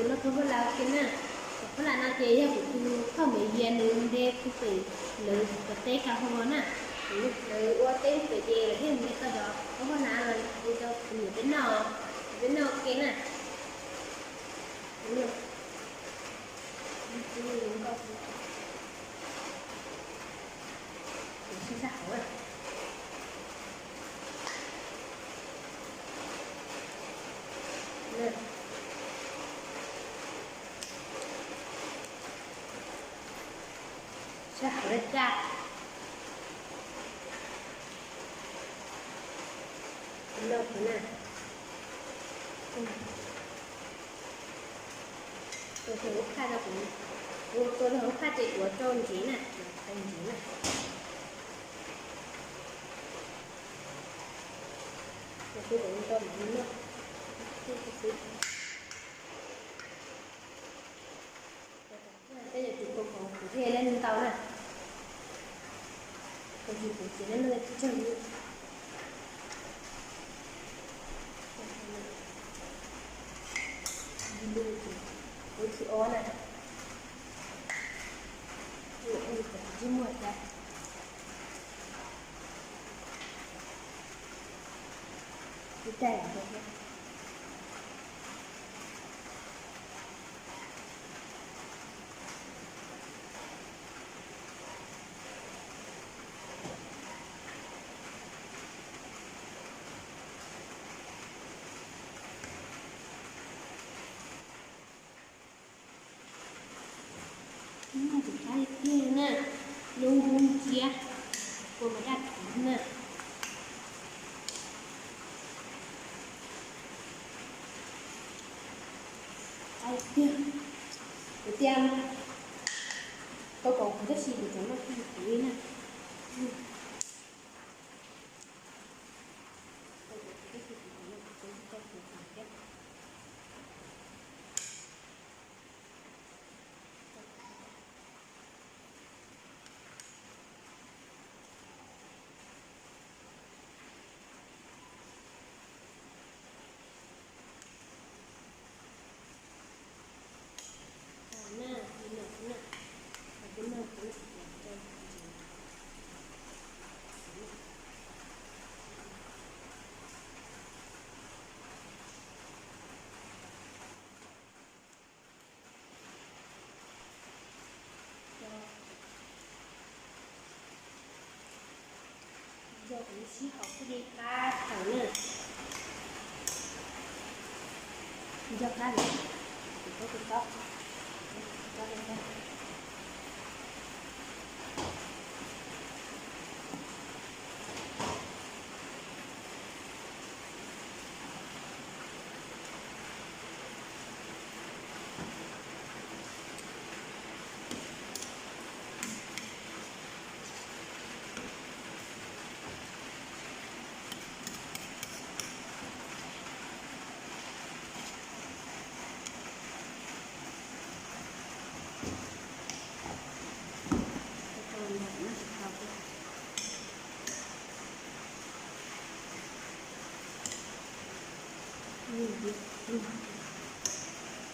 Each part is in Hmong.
Tus no tus pab las ua ke na. Tus pab las no ces yog kuv tus phauj Maiv Yias nws nte puag pem lawv cov teb ka ho na. Lawv ua teb pem ces lawv thiaj nte tau cov pab las los ua rau kuv niam peb noj, peb noj ua ke na. Sab hauv, sab hauv daj daj. Noj kuv na. Tua rau hauv phaj rau kuv, tua rau hauv phaj ces kuv rau ntsev na, rau ntsev na. Kuv rau mam noj xwb. Peb yuav tsum tua kom kuv thiaj li ntau na. Tua tsis kuv ces lub noj tsawg li. Kuv tsis ob na. Tsis muaj cas. Kuv cai lawm. Tus qab tiag na, lub ntsia, kua mas daj kuv na. Qab tiag, kuv tias tau kom kuv tab sis kuv tseem noj tsis kuv li na. Nco kuv sib haum xwb li qab tawm na. Nco qab li, kuv tau tus tau.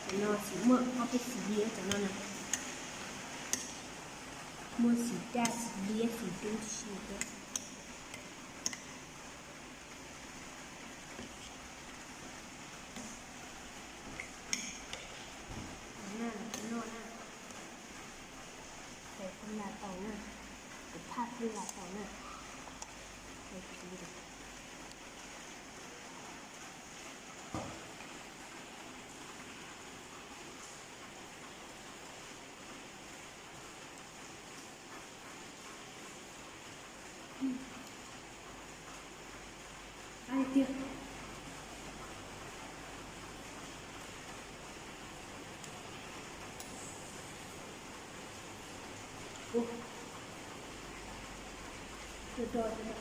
Cov no tsis muaj ob peb xis li cov no na. Muaj xis daj xis liab xis dub tib si thiab. Noj na, kuv phaj pheej lam tau na. Qab tiag. Ub, do do do.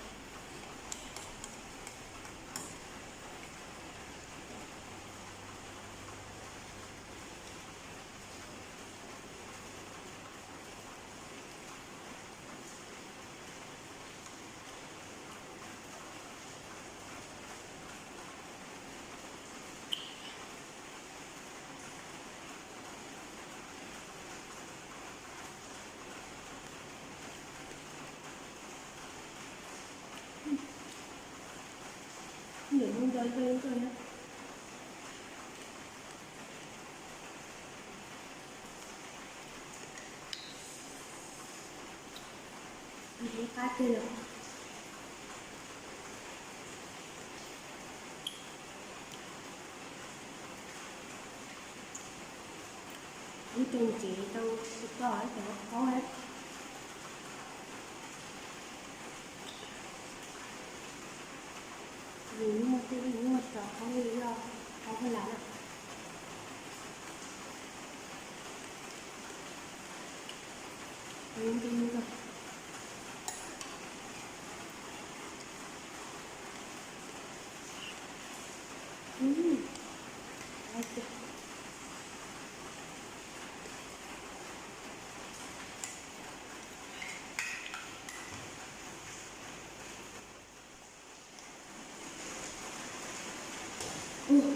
Ib qab tiag los. Ib tug ntsev tau tsis tau cov qaub. Vim muaj tej muaj cov qaub li yog qaub hlab na. Ua,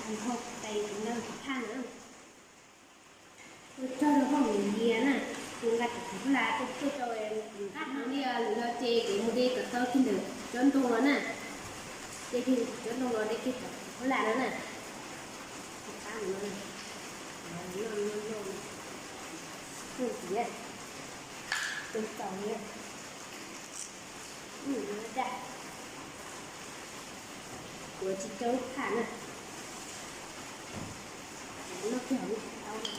tag nrho tes kuv ntaus cov phaj na. Kuv cog rau hauv nws yias na, kuv nqa cov khaub hlab tuaj tuaj rau kuv nqa heev li os, nws yog ces kuv mus de kom tau kiag ntawm tsob ntoo los na. De kiag ntawm tsob ntoo los de kiag cov khaub hlab no na. Cov qab no na. Noj noj noj, tus tiav, tus txaus li. Daj, kuv tsis coj lub phaj na, noj kiag hauv lub taub no.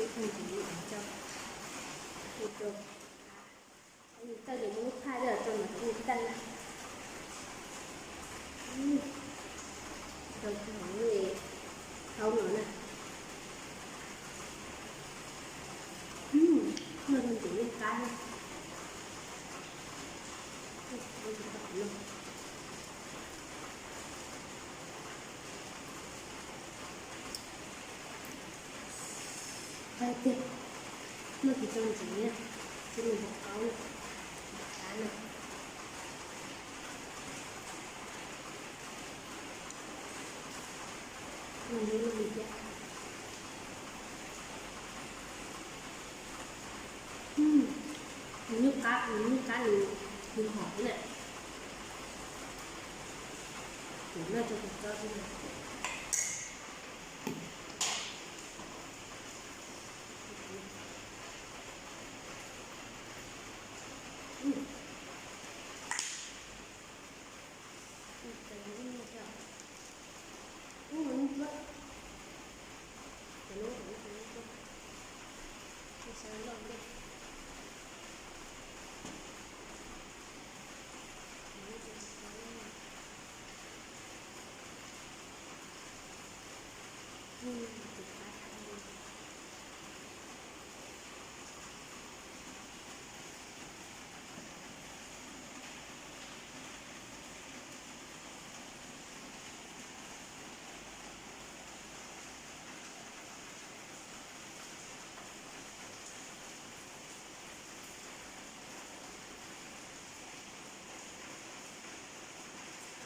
Ib tug ntsev, ib tug ntsev, muab lub phaj coj rau ntawm kuv tej na. Rau kiag hauv lub taub no na. Noj ntsev yeej qab thiab. Qab tiag, noj tsis tau ntsev na, tsis mus npaum qaub na, npaum qab na. Nws nyuaj qab, nws nyuaj qab, nws hom thiab na. Kuv noj rau kuv tso xwb na.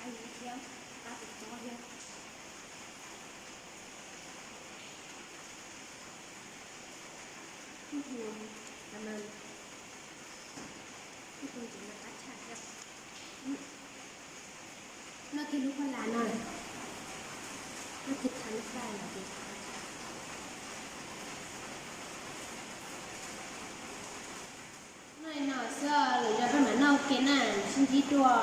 Qab ib thiab, qab tsis tsob thiab. Ib tug, ib tug ntsev no qab tshaj thiab. Noj kiag lub phaj las no, noj kiag thaj lub phaj las ces qab tshaj. Noj li no xwb los yog peb mam noj ua ke na, sib ntsib dua.